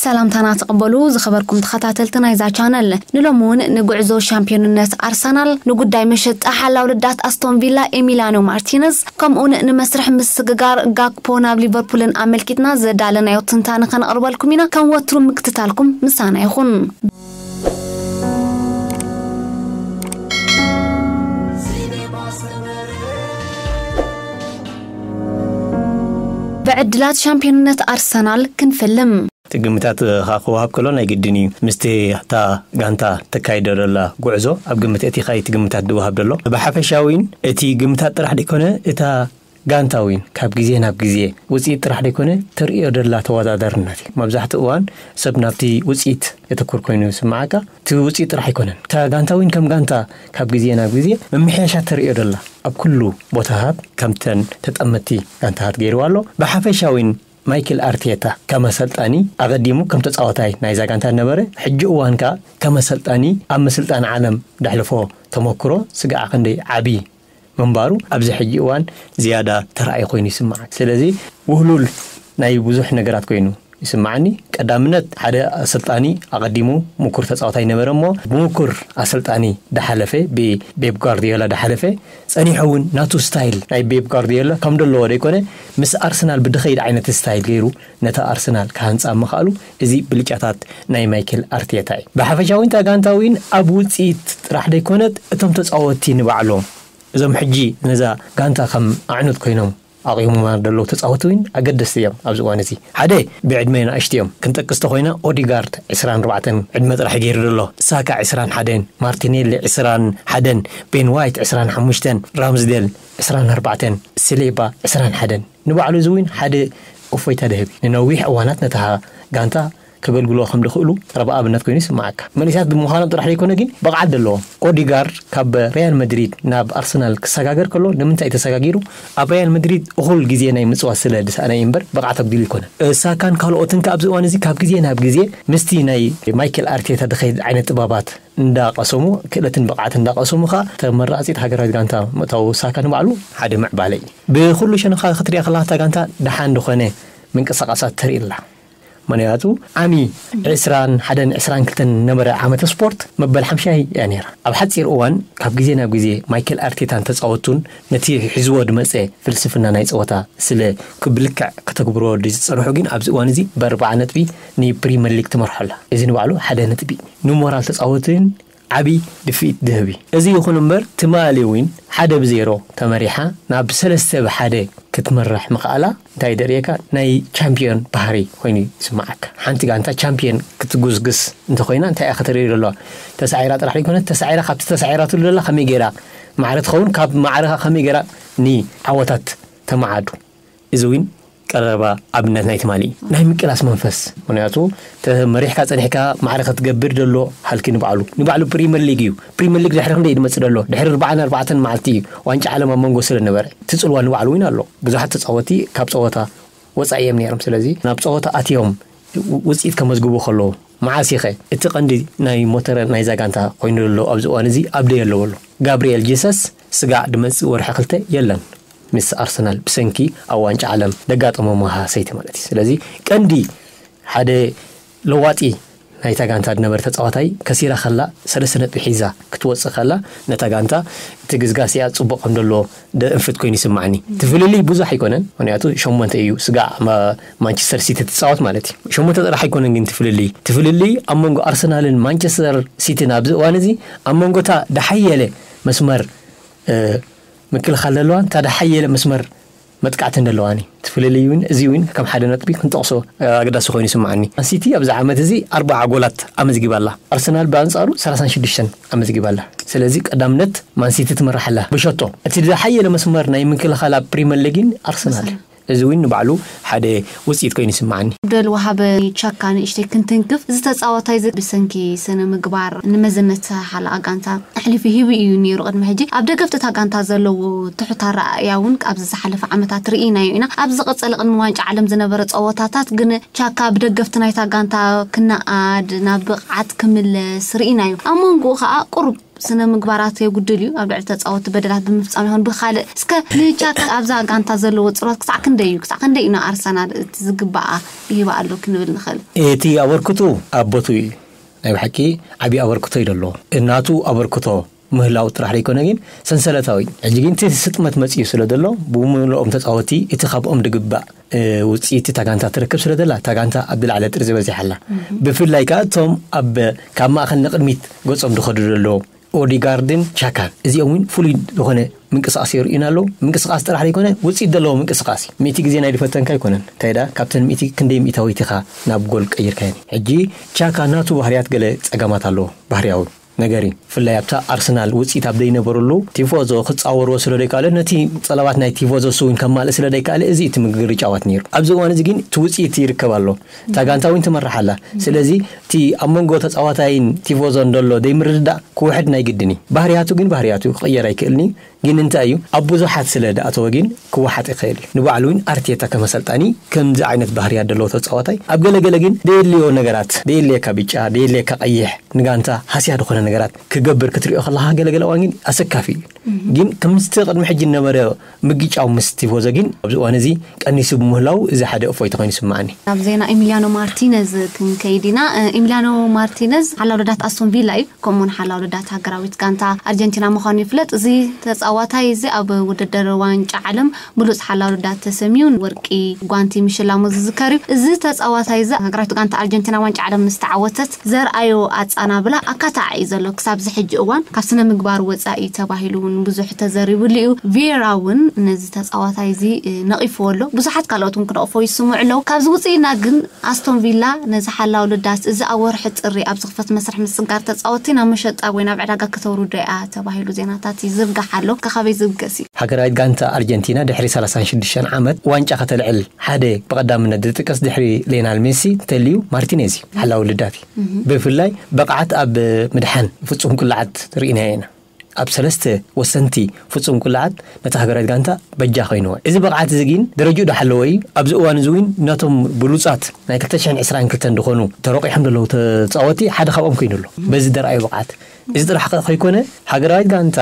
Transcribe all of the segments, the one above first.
ሰላምታና ተቐበሉ ዝኸበርኩም ተኸታተልቲ ናይዛ ቻነል። ንሎሚ እውን ንጉዕዞ ሻምፒዮንነት ኣርሰናል፣ ንጉዳይ መሸጣ ሓላው ልዳት ኣስቶን ቪላ ኤሚሊያኖ ማርቲነዝ፣ ከምኡውን ንመስርሕ ምስግጋር ጋክፖ ናብ ሊቨርፑልን ኣመልኪትና ዘዳለናዮ ትንታነ ከነቕርበልኩም ኢና። ከም ወትሩ ምክትታልኩም ምሳና ይኹን። ብዕድላት ሻምፒዮንነት ኣርሰናል ክንፍልም። እቲ ግምታት፣ እ፣ ኸ-፣ ክወሃብ ከሎ ናይ ግድን እዩ። ምስቲ እታ ጋንታ ተካይዶ ዘላ ጉዕዞ ኣብ ግምት እቲ ኸይ እቲ ግምታት ዝወሃብ ዘሎ። ብሓፈሻዊን እቲ ግምታት ጥራሕ ደይኮነ፣ እታ ጋንታ እውን ካብ ግዜ ናብ ግዜ ውፅኢት ጥራሕ ደይኮነ፣ ተርእዮ ዘላ ተወዳዳርነት እዩ። መብዛሕትኡ እዋን ሰብ ናብቲ ውፅኢት የተኩር ኮይኑ ይስምዓካ። እቲ ውፅኢት ጥራሕ ኣይኮነን። እታ ጋንታ እውን ከም ጋንታ ካብ ግዜ ናብ ግዜ ምምሕያሻት ተርእዮ ዘላ፣ ኣብ ኩሉ ቦታታት ከምተን ተጠመቲ ጋንታታት ገይርዋ ኣሎ። ብሓፈሻዊን ማይክል ኣርቴታ ከም ኣሰልጣኒ ኣቐዲሙ ከም ተጻዋታይ ናይዛ ጋንታ ነበረ። ሕጂ እዋን ከኣ ከም ኣሰልጣኒ ኣብ ምስልጣን ዓለም ደሕልፎ ተመክሮ ስጋዕ ክንደይ ዓቢ ምንባሩ ኣብዚ ሕጂ እዋን ዝያዳ ተራእዩ ኮይኑ ይስምዓኒ። ስለዚ ውህሉል ናይ ብዙሕ ነገራት ኮይኑ ይስምዓኒ። ቀዳምነት ሓደ ኣሰልጣኒ ኣቐዲሙ ምኩር ተጻዋታይ ነበረ እሞ ብምኩር ኣሰልጣኒ ደሓለፈ፣ ብቤፕ ጋርዲዮላ ደሓለፈ፣ ጸኒሑ እውን ናቱ ስታይል ናይ ቤፕ ጋርዲዮላ ከም ዘለዎ ደይኮነ፣ ምስ ኣርሰናል ብድኸይድ ዓይነት ስታይል ገይሩ ነታ ኣርሰናል ክሃንጻ ምኽኣሉ፣ እዚ ብልጫታት ናይ ማይክል ኣርቴታ እዩ። ብሓፈሻ እውን እታ ጋንታ እውን ኣብ ውጽኢት ጥራሕ ደይኮነት፣ እቶም ተጻወትቲ ንባዕሎም፣ እዞም ሕጂ ነዛ ጋንታ ከም ኣዕኑድ ኮይኖም ኣቑሞማ ዘለዉ ተጻወትቲ እውን ኣገደስቲ እዮም ኣብዚ እዋን እዚ። ሓደ ብዕድመ ንኣሽቱ እዮም። ክንጠቅስ ተኾይና ኦዲጋርድ ዕስራን ኣርባዕተን ዕድመ ጥራሕ ገይሩ ዘሎ፣ ሳካ ዕስራን ሓደን፣ ማርቲኔሊ ዕስራን ሓደን፣ ቤን ዋይት ዕስራን ሓሙሽተን፣ ራምስዴል ዕስራን ኣርባዕተን፣ ስሌባ ዕስራን ሓደን። ንባዕሉ እዚ እውን ሓደ እፎይታ ደህብ እዩ። ንነዊሕ እዋናት ነታ ጋንታ ከገልግሎ ከም ዝኽእሉ ቀረባ ኣብነት ኮይኑ ይስምዓካ። መንእሰያት ብምዃኖም ጥራሕ ዘይኮነ ግን ብቕዓት ዘለዎም። ኦዲጋርድ ካብ ሪያል መድሪድ ናብ ኣርሰናል ክሰጋገር ከሎ ንምንታይ ተሰጋጊሩ? ኣብ ሪያል መድሪድ እኹል ግዜ ናይ ምጽዋት ስለ ዝሰኣነ እዩ እምበር ብቕዓት ኣጉዲሉ ኣይኮነን። ሳካን ካልኦትን ከኣ ኣብዚ እዋን እዚ ካብ ግዜ ናብ ግዜ ምስቲ ናይ ማይክል ኣርቴታ ዝኸይድ ዓይነት ጥበባት እንዳቐሰሙ፣ ክእለትን ብቕዓትን እንዳቐሰሙ ከኣ ተመራጺት ሃገራዊት ጋንታ ምእታዉ ሳካ ንባዕሉ ሓደ ምዕባለ እዩ። ብኹሉ ሸነኻ ክትሪኣ ከለኻ እታ ጋንታ ደሓን ዝኾነ ምንቅስቓሳት ተርኢ ኣላ። ምኽንያቱ ዓሚ ዕስራን ሓደን ዕስራን ክልተን ነበረ ዓመተ ስፖርት መበል ሓምሻይ እያ ነይራ። ኣብ ሓጺር እዋን ካብ ግዜ ናብ ግዜ ማይክል ኣርቴታን ተጻወቱን ነቲ ሒዝዎ ዝመጸ ፍልስፍና ናይ ጸወታ ስለ ክብ ልክዕ ከተግብሮ ዝጸንሑ ግን ኣብዚ እዋን እዚ ብኣርብዓ ነጥቢ ንፕሪመር ሊግ ትመርሖ ኣላ። እዚ ንባዕሉ ሓደ ነጥቢ ንሞራል ተጻወትን ዓቢ ድፍኢት ዝህብ እዩ። እዚ ይኹን እምበር ትማሊ እውን ሓደ ብዜሮ ተመሪሓ ናብ ሰለስተ ብሓደ ክትመርሕ ምኽኣላ እንታይ ደርእየካ? ናይ ቻምፒዮን ባህሪ ኮይኑ ይስምዓካ። ሓንቲ ጋንታ ቻምፒዮን ክትጉስግስ እንተኾይና እንታይ እያ ከተርኢ ዘለዋ? ተሳዒራ ጥራሕ ዘይኮነት፣ ተሳዒራ ካብቲ ተሳዒራትሉ ዘላ ከመይ ገይራ ማዕረ ትኸውን፣ ካብ ማዕረኻ ከመይ ገይራ ንዓወታት ተመዓዱ? እዚ እውን ቀረባ ኣብነት ናይ ትማሊ ናይ ምቅላስ መንፈስ። ምኽንያቱ ተመሪሕካ ጸኒሕካ ማዕረ ክትገብር ዘሎ ሃልኪ ንባዕሉ፣ ንባዕሉ ፕሪመር ሊግ እዩ። ፕሪመር ሊግ ድሕሪ ክንደይ ድመጽእ ዘሎ? ድሕሪ ኣርባዓን ኣርባዕተን መዓልቲ እዩ ዋንጫ ዓለም ኣብ መንጎ ስለ ነበረ። እቲ ጽልዋ ንባዕሉ እውን ኣሎ። ብዙሓት ተጻወቲ ካብ ጸወታ ወጻኢ እዮም ነይሮም። ስለዚ ናብ ጸወታ ኣትዮም ው-፣ ውጽኢት ከመዝግቡ ከለዉ፣ መዓስ ኢኸ እቲ ቀንዲ ናይ ሞተር ናይዛ ጋንታ ኮይኑ ዘሎ ኣብዚ እዋን እዚ ኣብ ደይ ኣለዎ ኣሎ። ጋብርኤል ጄሰስ ስጋዕ ድመጽእ ወርሒ ክልተ የለን ምስ ኣርሰናል ብሰንኪ ኣብ ዋንጫ ዓለም ደጋጠሞ መሃሰይቲ ማለት እዩ። ስለዚ ቀንዲ ሓደ ለዋጢ ናይታ ጋንታ ዝነበረ ተጻዋታይ ከሲራ ከላ ሰለስተ ነጥቢ ሒዛ ክትወጽእ ከላ ነታ ጋንታ እቲ ግስጋሴኣ ጽቡቕ ከም ዘሎ ደእንፍት ኮይኑ ይስምዓኒ። እቲ ፍልልይ ብዙሕ ኣይኮነን፣ ምኽንያቱ ሸሞንተ እዩ ስጋዕ ማ-፣ ማንቸስተር ሲቲ ትጻወት ማለት እዩ። ሸሞንተ ጥራሕ ኣይኮነን ግን እቲ ፍልልይ፣ እቲ ፍልልይ ኣብ መንጎ ኣርሰናልን ማንቸስተር ሲቲን ኣብዚ እዋን እዚ ኣብ መንጎ እታ ደሓየለ መስመር፣ እ፣ ምክልኻል ዘለዋን እታ ደሓየለ መስመር መጥቃዕትን ዘለዋን እዩ። እቲ ፍልልይ እውን እዚ እውን ከም ሓደ ነጥቢ ክንጠቕሶ፣ እ፣ ኣገዳሲ ኮይኑ ይስምዓኒ። ማንሲቲ ኣብዚ ዓመት እዚ ኣርባዓ ጎላት ኣመዝጊባ ኣላ። ኣርሰናል ብኣንጻሩ ሰላሳን ሽዱሽተን ኣመዝጊባ ኣላ። ስለዚ ቀዳምነት ማንሲቲ ትመርሕ ኣላ ብሸቶ። እቲ ዝሓየለ መስመር ናይ ምክልኻል ኣብ ፕሪመር ሊግን ኣርሰናል። እዚ እውን ንባዕሉ ሓደ ውጽኢት ኮይኑ ይስምዓኒ። ደል ወሃበ ቻካ ንእሽተይ ክንትንክፍ፣ እዚ ተጻዋታይ እዚ ብሰንኪ ስነ ምግባር ንመዘነት ሓለቓ ጋንታ ኣሕሊፉ ሂቡ እዩ ነይሩ ቅድሚ ሕጂ። ኣብ ደገፍቲ እታ ጋንታ ዘለዎ ትሑት ኣረኣእያ እውን ኣብዚ ዝሓለፈ ዓመታት ርኢናዮ ኢና። ኣብ ዝቐጸለ ቅድሚ ዋንጫ ዓለም ዝነበረ ጸወታታት ግን ቻካ ብደገፍቲ ናይታ ጋንታ ክነኣድ፣ ናብ ብቕዓት ክምለስ ርኢናዮ። ኣብ መንጎኡ ከኣ ቁሩብ ስነ ምግባራት የጉድል እዩ። ኣብ ልዕሊ ተጻወቲ በደላት ብምፍጻም ይኹን ብኻልእ። እስከ ንቻካ ኣብዛ ጋንታ ዘለዎ ጽልዋት ክሳዕ ክንደይ እዩ? ክሳዕ ክንደይ እዩ ንኣርሰናል እቲ ዝግባኣ ይህባ ኣሎ ክንብል ንኽእል? እቲ ኣበርክቶ ኣብ ቦትኡ እዩ። ናይ ብሓቂ ዓቢ ኣበርክቶ እዩ ዘለዎ። እናቱ ኣበርክቶ ምህላው ጥራሕ ዘይኮነ ግን ሰንሰለታዊ። ሕጂ ግን እቲ ስጥመት መጺኡ ስለ ዘሎ ብምልኦም ተጻወቲ እቲ ካብኦም ድግባእ ውፅኢት እታ ጋንታ ትረክብ ስለ ዘላ እታ ጋንታ ኣብ ዝለዓለ ጥርዚ በዚሓ ኣላ። ብፍላይ ከዓ እቶም ኣብ ካብ ማእኸል ንቅድሚት ገፆም ዝኸዱ ዘለዉ ኦዲጋርድን ቻካን እዚኦም እውን ፍሉይ ዝኾነ ምንቅስቃስ የርእዩና ኣለዉ። ምንቅስቃስ ጥራሕ ዘይኮነ ውፅኢት ዘለዎ ምንቅስቃስ እዩ። ሚእቲ ግዜ ናይ ዝፈተንካ ኣይኮነን። እንታይ ደኣ ካብተን ሚእቲ ክንደይ ሚእታዊት ኢኻ ናብ ጎል ቀይርካየን? ሕጂ ቻካ ናቱ ባህርያት ገለ ፀገማት ኣለዎ። ባህርያዊ ነገር እዩ። ብፍላይ ኣብታ ኣርሰናል ውፅኢት ኣብ ዘይነበረሉ ቲፎዞ ክፃወርዎ ስለ ዘይከኣለ ነቲ ፀለባት ናይ ቲፎዞ እሱ እውን ከማልእ ስለ ዘይከኣለ እዚ እቲ ምግግር ጫዋት ነይሩ። ኣብዚ እዋን እዚ ግን እቲ ውፅኢት ይርከብ ኣሎ። እታ ጋንታ እውን ትመርሕ ኣላ። ስለዚ እቲ ኣብ መንጎ ተፃዋታይን ቲፎዞን ዘሎ ዘይምርድዳእ ክውሕድ ናይ ግድን እዩ። ባህርያቱ ግን ባህርያቱ ክቕየር ኣይክእልን እዩ። ግን እንታይ እዩ ኣብ ብዙሓት ስለ ዝኣተወ ግን ክወሓጥ ይኽእል እዩ። ንባዕሉ እውን ኣርቴታ ከም ኣሰልጣኒ ከምዚ ዓይነት ባህርያት ዘለዎ ተፃዋታይ ኣብ ገለገለ ግን ደየድልዮ ነገራት ደየድልየካ ብጫ ደየድልየካ ቀይሕ ንጋንታ ሃስያ ዝኾነ ነገራት ክገብር ክትሪኦ ከለኻ ገለገለ እዋን ግን ኣሰካፊ እዩ። ግን ከምስቲ ቅድሚ ሕጂ ነበረ ምግጫው ምስ ቲፎዞ ግን ኣብዚ እዋን እዚ ቀኒሱ ብምህላው እዚ ሓደ እፎይታ ኮይኑ ይስምዓኒ። ናብ ዜና ኤሚሊያኖ ማርቲነዝ ክንከይድ ኢና። ኤሚሊያኖ ማርቲነዝ ሓላው ረዳት ኣስቶን ቪላ እዩ። ከምኡውን ሓላው ረዳት ሃገራዊት ጋንታ ኣርጀንቲና ምዃኑ ይፍለጥ። እዚ ተጻዋታይ እዚ ኣብ ውድድር ዋንጫ ዓለም ብሉጽ ሓላው ረዳት ተሰሚዩ ወርቂ ጓንቲ ምሽላሙ ዝዝከር እዩ። እዚ ተጻዋታይ እዚ ሃገራዊት ጋንታ ኣርጀንቲና ዋንጫ ዓለም ምስ ተዓወተት ዘርኣዮ ኣጻናብላ ኣካታዕ እዩ ዘሎ። ክሳብ እዚ ሕጂ እዋን ካብ ስነ ምግባር ወጻኢ ተባሂሉ እውን ብዙሕ ተዘሪብሉ እዩ። ቪየራ እውን ነዚ ተጻዋታይ እዚ ነቒፍዎ ኣሎ። ብዙሓት ካልኦት እውን ክነቕፎ ይስምዑ ኣለዉ። ካብዚ ውጽኢና ግን ኣስቶን ቪላ ነዚ ሓላው ልዳት እዚ ኣብ ወርሒ ጥሪ ኣብ ዝኽፈት መስርሕ ምስጋር ተጻወቲ ናብ መሸጣ ወይ ናብ ዕዳጋ ከተውርዶ እያ ተባሂሉ ዜናታት ይዝርጋሕ ኣሎ። ከኻበይ ዝብገስ እዩ? ሃገራዊት ጋንታ ኣርጀንቲና ድሕሪ ሰላሳን ሽዱሽተን ዓመት ዋንጫ ከተልዕል ሓደ ብቐዳምነት ዝጥቀስ ድሕሪ ሌናል ሜሲ ተልዩ ማርቲኔዝ እዩ። ሓላው ልዳት እዩ። ብፍላይ ብቕዓት ኣብ ምድሓን ፍጹም ቁልዓት ርኢናዮ ኢና። ኣብ ሰለስተ ወሰንቲ ፍጹም ቁልዓት ነታ ሃገራዊት ጋንታ በጃ ኮይንዎ። እዚ ብቕዓት እዚ ግን ደረጅኡ ዶ ሓለዎ እዩ? ኣብዚ እዋን እዚ እውን ነቶም ብሉጻት ናይ ክልተ ሽሕን ዕስራን ክልተን ዝኾኑ ተሮቂሖም ዘለዉ ተጻወቲ ሓደ ካብኦም ኮይኑ ኣሎ። በዚ ደርኣዮ ብቕዓት እዚ ጥራሕ ከ ከይኮነ ሃገራዊት ጋንታ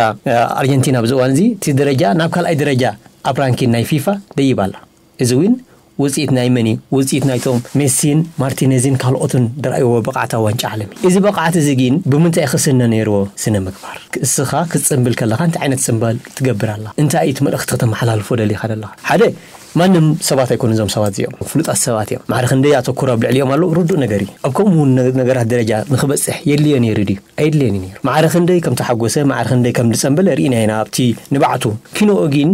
ኣርጀንቲና ኣብዚ እዋን እዚ እቲ ደረጃ ናብ ካልኣይ ደረጃ ኣብ ራንኪን ናይ ፊፋ ደይባ ኣላ። እዚ እውን ውፅኢት ናይ መን እዩ? ውፅኢት ናይቶም ሜሲን ማርቲኔዝን ካልኦትን ዝረኣይዎ ብቕዓት ኣብ ዋንጫ ዓለም እዩ። እዚ ብቕዓት እዚ ግን ብምንታይ ክስነ ነይርዎ? ስነ ምግባር። እስኻ ክትፅምብል ከለኻ እንታይ ዓይነት ፅምብል ትገብር ኣላ? እንታይ እዩ እቲ መልእኽቲ ከተመሓላልፎ ደሊኻ ዘለኻ? ሓደ ማንም ሰባት ኣይኮኑ እዞም ሰባት እዚኦም ፍሉጣት ሰባት እዮም። ማዕረ ክንደይ ኣተኩሮ ኣብ ልዕሊኦም ኣሎ ርዱእ ነገር እዩ። ኣብ ከምኡ እውን ነገራት ደረጃ ንክበፅሕ የድልዮ ነይሩ ድዩ? ኣየድልየን እዩ ነይሩ። ማዕረ ክንደይ ከም ተሓጎሰ ማዕረ ክንደይ ከም ዝፀምበለ ርኢና ኢና ኣብቲ ንባዕቱ ኪኖኡ ግን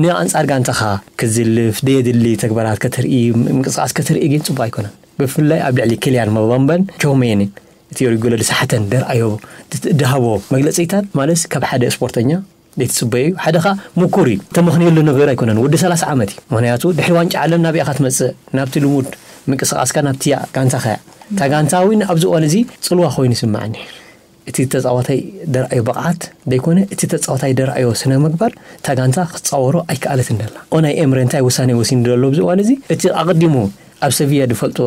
ንኣንጻር ጋንታኻ ክዝልፍ ደየድሊ ተግባራት ከተርኢ ምንቅስቃስ ከተርኢ ግን ጽቡቅ ኣይኮነን። ብፍላይ ኣብ ልዕሊ ኪልያን መባምበን ቾሜኒ እቲ ዮሪ ጎለ ዝሰሓተን ደርኣዮ ድሃቦ መግለጺታት ማለት ካብ ሓደ ስፖርተኛ ዘይትጽበዮ እዩ። ሓደ ኸኣ ምኩር እዩ። ተመኽንየሉ ነገር ኣይኮነን። ወዲ ሰላሳ ዓመት እዩ። ምኽንያቱ ድሕሪ ዋንጫ ዓለም ናበይ ኢኻ ትመጽእ? ናብቲ ልሙድ ምንቅስቃስካ ናብቲ ጋንታኻ እያ። እታ ጋንታ እውን ኣብዚ እዋን እዚ ጽልዋ ኮይኑ ይስምዓኒ። እቲ ተጻዋታይ ደርኣዮ ብቕዓት ዘይኮነ እቲ ተጻዋታይ ደርኣዮ ስነ ምግባር እታ ጋንታ ክትጻወሮ ኣይከኣለትን ደላ። ኦናይ ኤምረ እንታይ ውሳኔ ወሲኑ ዘሎ ኣብዚ እዋን እዚ እቲ ኣቐዲሙ ኣብ ሰቪያ ዝፈልጦ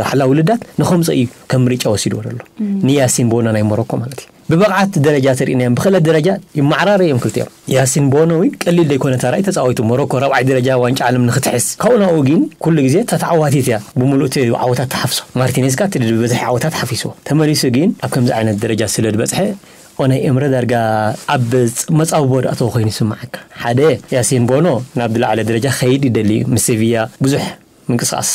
ሓላዊ ልዳት ንኸምፀ እዩ ከም ምርጫ ወሲድዎ ዘሎ። ንያሲን ቦኖ ናይ ሞሮኮ ማለት እዩ። ብብቕዓት ደረጃ ተርእናዮም ብክእለት ደረጃ ይመዓራረ እዮም ክልቲኦም። ያሲን ቦኖ እውን ቀሊል ዘይኮነ ታራይ ተፃዊቱ ሞሮኮ ራብዓይ ደረጃ ዋንጫ ዓለም ንክትሕዝ ካብኡ ናብኡ ግን ኩሉ ግዜ እታ ተዓዋቲት እያ ብምሉእ እቲ ዓወታት ትሓፍሶ። ማርቲኔዝ ከኣ እቲ ዝበዝሐ ዓወታት ሓፊስዎ ተመሊሱ ግን ኣብ ከምዚ ዓይነት ደረጃ ስለ ዝበፅሐ ኦናይ ኤምረ ዳርጋ ኣብ መፃብቦ ዝኣተወ ኮይኑ ይስምዓካ። ሓደ ያሲን ቦኖ ናብ ዝለዓለ ደረጃ ክኸይድ ይደሊ እዩ ምስ ሴቪያ ብዙሕ ምንቅስቃስ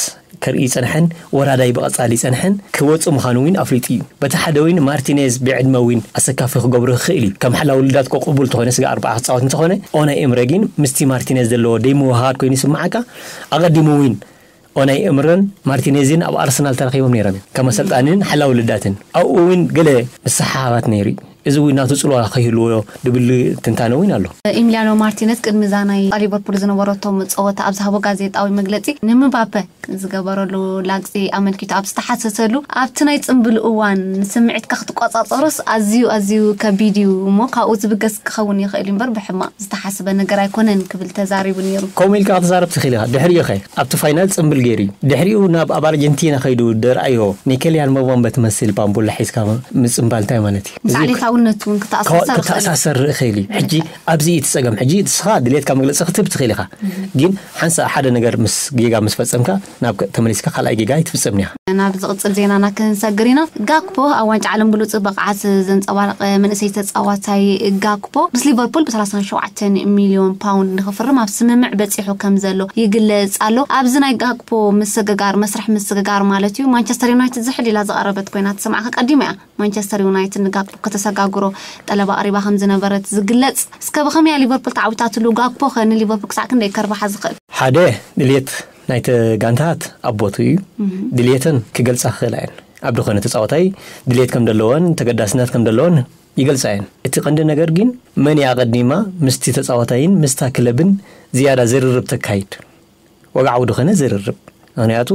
ከርኢ ይጸንሐን ወራዳይ ብቐጻሊ ይጸንሐን ክወጽእ ምዃኑ እውን ኣፍሊጡ እዩ። በቲ ሓደ እውን ማርቲኔዝ ብዕድመ እውን ኣሰካፊ ክገብሮ ይኽእል እዩ። ከም ሓላዊ ልዳት ቅቡል እንተኾነ ስጋ ኣርባዓ ክጻወት እንተኾነ ኦናይ ኤምረ ግን ምስቲ ማርቲኔዝ ዘለዎ ደይምውሃድ ኮይኑ ይስምዓካ። ኣቐዲሙ እውን ኦናይ ኤምረን ማርቲኔዝን ኣብ ኣርሰናል ተራኺቦም ነይሮም እዮም ከም ኣሰልጣንን ሓላዊ ልዳትን ኣብኡ እውን ገለ ምስሓሓባት ነይሩ እዩ። እዚ እውን ናቱ ጽልዋ ከይህልዎ ድብል ትንታነ እውን ኣሎ። ኢሚሊያኖ ማርቲነዝ ቅድሚ እዛ ናይ ሊቨርፑል ዝነበረቶም ጸወታ ኣብ ዝሃቦ ጋዜጣዊ መግለጺ ንምባፐ ዝገበረሉ ላግጺ ኣመልኪቱ ኣብ ዝተሓተተሉ ኣብቲ ናይ ጽምብል እዋን ንስምዒትካ ክትቆጻጸሮስ ኣዝዩ ኣዝዩ ከቢድ እዩ እሞ ካብኡ ዝብገስ ክኸውን ይኽእል እዩ እምበር ብሕማቕ ዝተሓስበ ነገር ኣይኮነን ክብል ተዛሪቡ ነይሩ። ከምኡ ኢልካ ክትዛረብ ትኽእል ኢኻ። ድሕሪኡ ኸ ኣብቲ ፋይናል ጽምብል ገይሩ እዩ። ድሕሪኡ ናብ ኣብ ኣርጀንቲና ከይዱ ደርኣዮ ንኬልያን መባምበ ትመስል ባምቡላ ሒዝካ ምጽምባል እንታይ ማለት እዩ? ምስ ዓሌታዊ እውነት እውን ክተኣሳሰር ይኽእል እዩ። ክተኣሳሰር ይኽእል እዩ። ሕጂ ኣብዚ እቲ ጸገም። ሕጂ ንስኻ ድሌትካ መግለጺ ክትህብ ትኽእል ኢኻ፣ ግን ሓንሳእ ሓደ ነገር ምስ ጌጋ ምስ ፈጸምካ ናብ ከ- ተመሊስካ ካልኣይ ጌጋ ኣይትፍጸምን ኢኻ። ናብ ዝቕጽል ዜናና ክንሰግር ኢና። ጋክፖ ኣብ ዋንጫ ዓለም ብሉጽ ብቕዓት ዘንጸባረቐ መንእሰይ ተጻዋታይ ጋክፖ ምስ ሊቨርፑል ብ37 ሚልዮን ፓውንድ ንኽፍርም ኣብ ስምምዕ በጺሑ ከም ዘሎ ይግለጽ ኣሎ። ኣብዚ ናይ ጋክፖ ምስግጋር፣ መስርሕ ምስግጋር ማለት እዩ፣ ማንቸስተር ዩናይትድ ዝሕል ኢላ ዝቐረበት ኮይና ተሰማዕካ ቀዲማ እያ። ማንቸስተር ዩናይትድ ንጋክፖ ከተሰጋግሮ ጠለብ ኣቕሪባ ከም ዝነበረት ዝግለጽ። እስከ ብኸመይ እያ ሊቨርፑል ተዓዊታትሉ? ጋክፖ ኸ ንሊቨርፑል ክሳዕ ክንደይ ከርባሓ ዝኽእል? ሓደ፣ ድልየት ናይቲ ጋንታት ኣብ ቦትኡ እዩ። ድልየተን ክገልጻ ክኽእላ እየን። ኣብ ዝኾነ ተጻዋታይ ድልየት ከም ዘለወን ተገዳስነት ከም ዘለወን ይገልጻ እየን። እቲ ቀንዲ ነገር ግን መን እያ ቀዲማ ምስቲ ተጻዋታይን ምስታ ክለብን ዝያዳ ዝርርብ ተካይድ? ወግዓዊ ዝኾነ ዝርርብ። ምኽንያቱ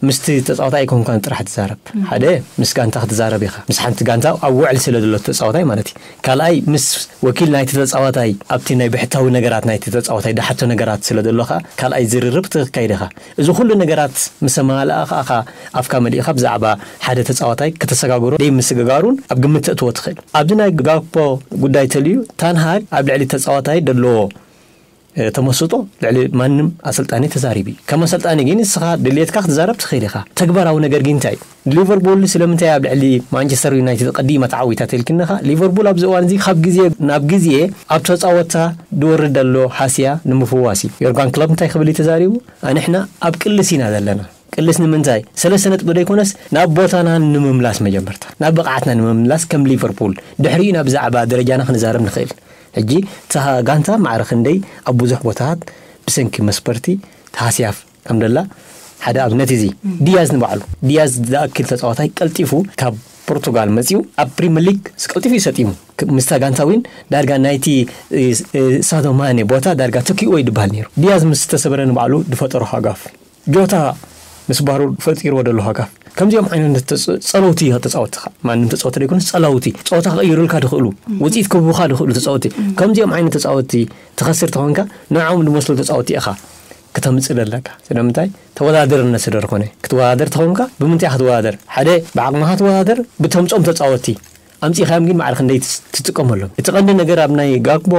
ምስቲ ተጻዋታይ ኣይኮንካን ጥራሕ ትዛረብ። ሓደ፣ ምስ ጋንታ ክትዛረብ ኢኻ። ምስ ሓንቲ ጋንታ ኣብ ውዕል ስለ ዘሎ ተጻዋታይ ማለት እዩ። ካልኣይ፣ ምስ ወኪል ናይቲ ተጻዋታይ ኣብቲ ናይ ብሕታዊ ነገራት ናይቲ ተጻዋታይ ድሓቶ ነገራት ስለ ዘሎ ኸኣ ካልኣይ ዝርርብ ክትካይድ ኢኻ። እዚ ኩሉ ነገራት ምስ ኣማልኣ ኸኣ ኣፍካ መሊእኻ ብዛዕባ ሓደ ተጻዋታይ ከተሰጋግሮ ደይ ምስግጋሩን ኣብ ግምት ተእትዎ ትኽእል። ኣብዚ ናይ ጋክፖ ጉዳይ ተልዩ ታንሃግ ኣብ ልዕሊ ተጻዋታይ ደለዎ ተመስጦ ልዕሊ ማንም ኣሰልጣኒ ተዛሪቡ እዩ። ከም ኣሰልጣኒ ግን ንስኻ ድልየትካ ክትዛረብ ትኽእል ኢኻ። ተግባራዊ ነገር ግን እንታይ እዩ? ሊቨርፑል ስለምንታይ ኣብ ልዕሊ ማንቸስተር ዩናይትድ ቀዲማ ተዓዊታ ተልክነኻ? ሊቨርፑል ኣብዚ እዋን እዚ ካብ ግዜ ናብ ግዜ ኣብ ተጻወታ ዝወርድ ዘሎ ሃስያ ንምፍዋስ እዩ። ዮርጋን ክሎፕ እንታይ ክብል እዩ ተዛሪቡ? ኣንሕና ኣብ ቅልስ ኢና ዘለና። ቅልስ ንምንታይ? ሰለስተ ነጥቢ ዘይኮነስ ናብ ቦታና ንምምላስ መጀመርታ ናብ ብቕዓትና ንምምላስ ከም ሊቨርፑል ድሕሪኡ ናብ ብዛዕባ ደረጃና ክንዛረብ ንኽእል። ሕጂ እታ ጋንታ ማዕረ ክንደይ ኣብ ብዙሕ ቦታታት ብሰንኪ መስበርቲ ተሃስያ ከም ደላ ሓደ ኣብነት እዚ። ዲያዝ ንባዕሉ ዲያዝ ዝኣክል ተጻዋታይ ቀልጢፉ ካብ ፖርቱጋል መጺኡ ኣብ ፕሪምየር ሊግ ቀልጢፉ እዩ ሰጢሙ። ምስታ ጋንታ እውን ዳርጋ ናይቲ ሳዶ ማኔ ቦታ ዳርጋ ተኪኡ ወይ ድበሃል ነይሩ። ዲያዝ ምስ ተሰበረ ንባዕሉ ዝፈጠሮ ሃጋፍ ጆታ ምስ ባህሩ ፈጢርዎ ደሎ ሃጋፍ ከምዚኦም ዓይነት ጸለውቲ ተጻወትኻ ማንም ተጻወቲ ደይኮነስ ጸላውቲ ጸወታ ክቕይሩልካ ድኽእሉ ውፅኢት ክህቡኻ ድኽእሉ ተጻወቲ ከምዚኦም ዓይነት ተጻወቲ ትኸስር ተኾንካ ንዕኦም ዝመስሉ ተጻወቲ ኢኻ ክተምፅእ ደለካ ስለምንታይ ተወዳደርነት ስለ ዝኾነ ክትወዳደር ተኾንካ ብምንታይ ክትወዳደር ሓደ ብዓቕምኻ ትወዳደር ብተምፆም ተጻወቲ ኣምፂኻዮም ግን ማዕረ ክንደይ ትጥቀመሎም እቲ ቀንዲ ነገር ኣብ ናይ ጋግቦ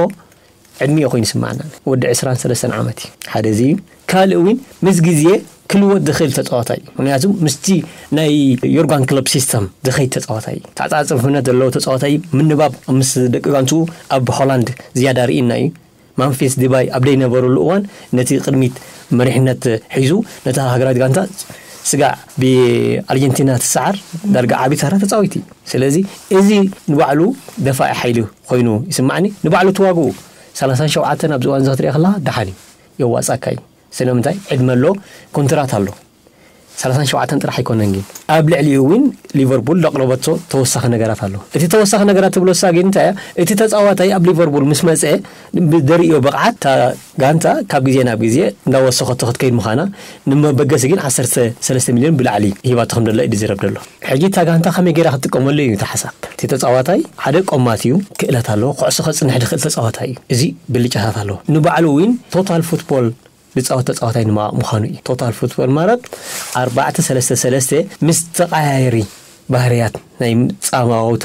ዕድሚኡ ኮይኑ ይስማዓና ወዲ ዕስራን ሰለስተን ዓመት እዩ ሓደ እዚ እዩ ካልእ እውን ምስ ግዜ ክልወጥ ዝኽእል ተፃዋታይ እዩ ምክንያቱ ምስቲ ናይ ዮርጋን ክለብ ሲስተም ዝኸይድ ተፃዋታይ እዩ ተዓፃፅፍነት ዘለዎ ተፃዋታይ እዩ ምንባብ ምስ ደቂ ጋንትኡ ኣብ ሆላንድ ዝያዳ ርኢና እዩ ማንፊስ ዲባይ ኣብ ዘይነበረሉ እዋን ነቲ ቅድሚት መሪሕነት ሒዙ ነታ ሃገራዊት ጋንታ ስጋዕ ብኣርጀንቲና ትሰዓር ዳርጋ ዓቢ ተራ ተፃዊት እዩ ስለዚ እዚ ንባዕሉ ደፋኢ ሓይሊ ኮይኑ ይስማዕኒ ንባዕሉ ተዋግኡ ሰላሳን ሸውዓተን ኣብዚ እዋን እዚ ክትሪኦ ከለካ ደሓን እዩ የዋፃካ እዩ ስለምንታይ ዕድመ ኣሎ ኮንትራት ኣሎ ሰላሳን ሸውዓተን ጥራሕ ኣይኮነን ግን ኣብ ልዕሊኡ እውን ሊቨርፑል ዘቕረበቶ ተወሳኺ ነገራት ኣሎ እቲ ተወሳኺ ነገራት ትብሎ እሳ ግን እንታይ እቲ ተፃዋታይ ኣብ ሊቨርፑል ምስ መፀ ብደርእዮ ብቕዓት ጋንታ ካብ ግዜ ናብ ግዜ እንዳወሰኸቶ ክትከይድ ምዃና ንመበገሲ ግን ዓሰርተ ሰለስተ ሚልዮን ብላዕሊ ሂባቶ ከም ደሎ እዩ ዝረብ ደሎ ሕጂ እታ ጋንታ ከመይ ገይራ ክትጥቀመሉ እዩ እቲ ሓሳብ እቲ ተፃዋታይ ሓደ ቆማት እዩ ክእለት ኣለዎ ኩዕሶ ከፅንሕ ድኽእል ተፃዋታይ እዩ እዚ ብልጫታት ኣለዎ ንባዕሉ እውን ቶታል ፉትቦል ዝፃወት ተፃዋታይ ምዃኑ እዩ ቶታል ፉትቦል ማለት ኣርባዕተ ሰለስተ ሰለስተ ምስ ተቐያየሪ ባህርያት ናይ ፃማውታ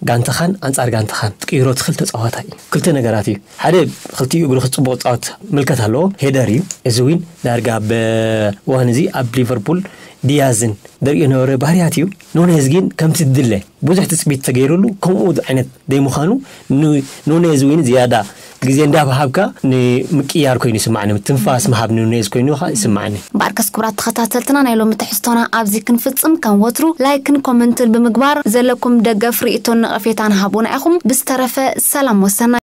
ጋንታኻን ኣንጻር ጋንታኻን ትቅይሮ ትኽእል ተጻዋታይ እዩ ክልተ ነገራት እዩ ሓደ ክልቲኡ እግሩ ክጽቡቕ ጻወት ምልከት ኣለዎ ሄደር እዩ እዚ ዊን ዳርጋ ኣብ እዋን እዚ ኣብ ሊቨርፑል ዲያዝን ደርእዮ ነበረ ባህርያት እዩ ኑኔዝ ግን ከምቲ ድለ ብዙሕ ትጽቢት ተገይሩሉ ከምኡ ዓይነት ደይምዃኑ ኑኔዝ ዊን ዝያዳ ግዜ እንዳባሃብካ ንምቅያር ኮይኑ ይስማዕኒ ትንፋስ ምሃብ ንኑኔዝ ኮይኑ ካ ይስማዕኒ እምበኣርከስ ክቡራት ተኸታተልትና ናይ ሎሚ ትሕዝቶና ኣብዚ ክንፍጽም ከም ወትሩ ላይክን ኮመንትን ብምግባር ዘለኩም ደገፍ ርእቶን ነቐፌታን ሃቡና ኢኹም ብዝተረፈ ሰላም ወሰናይ